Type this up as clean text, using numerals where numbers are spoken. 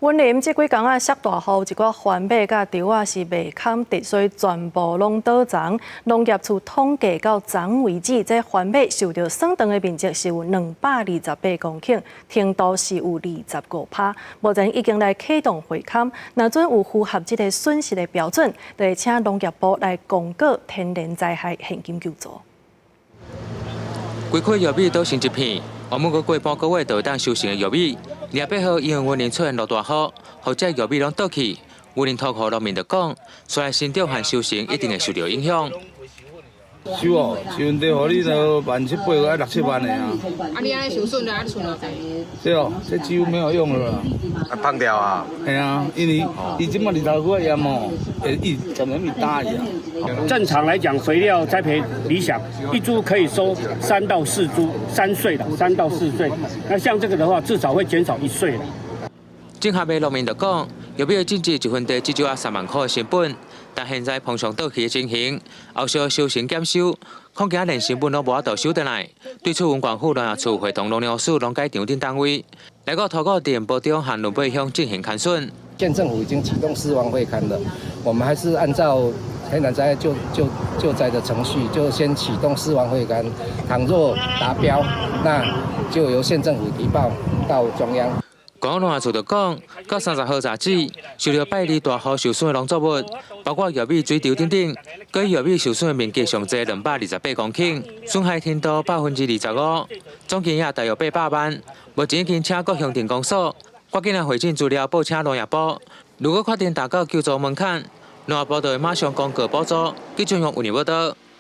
雲林這幾工啊，落大雨，一寡番麥佮稻仔是袂堪得，所以全部攏倒叢。農業處統計到昨為止，這番麥受著損斷的面積是有228公頃，程度是有25%。目前已經來啟動會勘，若準有符合這個損失的標準，就會請農業部來公告天然災害現金救助。規塊玉米倒成一片，原本閣過半個月就會當收成的玉米，28號因為雲林出現落大雨，予這玉米攏倒去。雲林土庫農民就講，雖然生長和收成一定會受著影響。收哦，收問題，予你都萬七八個，愛六七萬的啊。啊，你按呢受損了，啊，你剩偌濟？對哦，這幾乎沒有用了啦。啊，放掉啊？係啊，因為伊這麼日頭過淹哦，會一怎麼咪打去啊？正常來講，肥料栽培理想，一株可以收3到4株，3穗的，3到4穗。那像這個的話，至少會減少1穗了。種蚶的農民就講，玉米的種植一分地至少愛3萬塊的成本，但現在碰上倒去的情形，後續收成減收，恐驚連成本攏無法度收轉來。對此，雲縣府農業處會同農糧署、農改場等單位來到頭股鎮、埔中和崙背鄉進行勘損。縣政府已經啟動死亡會勘了，我們還是按照天然災害救災的程序，就先啟動死亡會勘。倘若達標，那就由縣政府提報到中央。縣農業處就講，到30號截止，受著拜二大雨受損的農作物，包括玉米、水稻等等，佮玉米受損的面積上濟228公頃，損害程度25%，總金額大約800萬。目前已經請各鄉鎮公所，趕緊來匯整資料報請農業部。如果確定達到救助門檻，農業部就會馬上公告補助，去中央有呢報道。